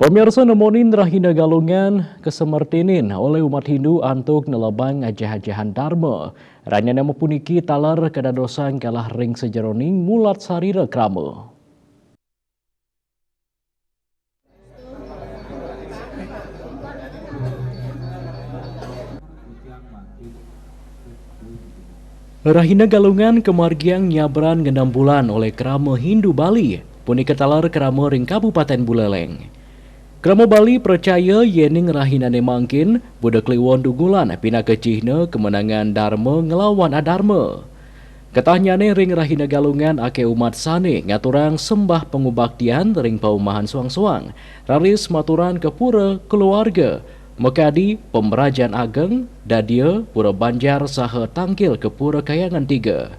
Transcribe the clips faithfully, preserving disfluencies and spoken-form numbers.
Pamirsa, nemonin rahina Galungan kasemertinin oleh umat Hindu antuk nelebang ajah-ajahan Dharma. Rahina puniki taler kadadosan galah ring sajeroning mulat sarira krama. Rahina Galungan kamargiang nyabran ngenem bulan oleh krama Hindu Bali, punika taler krama ring Kabupaten Buleleng. Krama Bali pracaya yening rahinane mangkin, Buda Kliwon dungulan pinaka cihna kemenangan Dharma nglawan Adharma. Ketahnyane ring rahina Galungan ake umat sane ngaturang sembah pangubaktian ring paumahan soang-soang, raris maturan ka pura keluarga, makadi pemrajan ageng, dadia pura banjar saha tangkil ka pura Kayangan Tiga.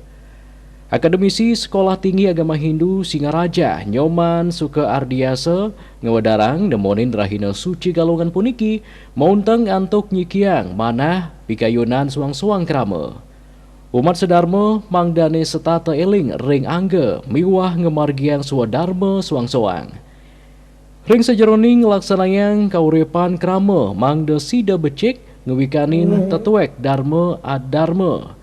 Akademisi Sekolah Tinggi Agama Hindu Singaraja, Nyoman Suka Ardiasa, ngwedarang nemonin rahina suci Galungan puniki, maunteng antuk nyikiang manah pikayunan soang-soang krama. Umat sadharma mangdane setata eling ring angga miwah ngamargiang swadharma soang-soang. Ring sajeroning nglaksanayang kauripan krama mangda sida becik ngwikanin tetuek Dharma Adharma.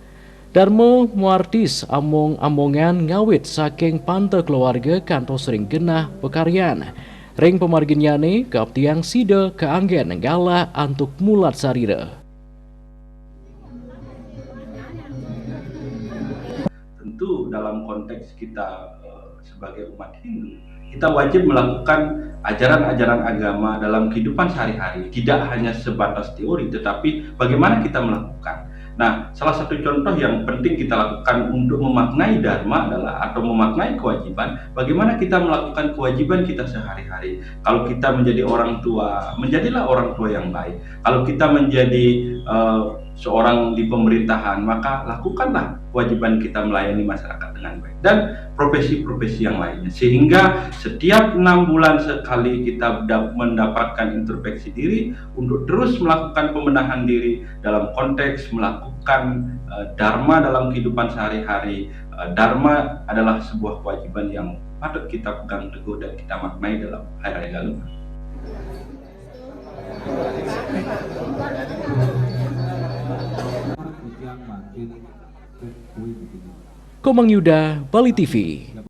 Dharma muartis among-amongan ngawit saking panta keluarga kantos ring genah pakaryan. Ring pamarginnyane, kaaptiang sida kaanggen galah antuk mulat sarira. Tentu dalam konteks kita, eh, sebagai umat Hindu, kita wajib melakukan ajaran-ajaran agama dalam kehidupan sehari-hari. Tidak hanya sebatas teori, tetapi bagaimana kita melakukan. Nah, salah satu contoh yang penting kita lakukan untuk memaknai dharma adalah, atau memaknai kewajiban, bagaimana kita melakukan kewajiban kita sehari-hari. Kalau kita menjadi orang tua, menjadilah orang tua yang baik. Kalau kita menjadi, eh, seorang di pemerintahan, maka lakukanlah kewajiban kita melayani masyarakat dengan baik, dan profesi-profesi yang lainnya. Sehingga setiap enam bulan sekali kita dap-, mendapatkan introspeksi diri untuk terus melakukan pembenahan diri dalam konteks melakukan, eh, dharma dalam kehidupan sehari-hari. Eh, dharma adalah sebuah kewajiban yang patut kita pegang teguh dan kita maknai dalam Hari Raya Galungan. Komang Yuda, Bali T V.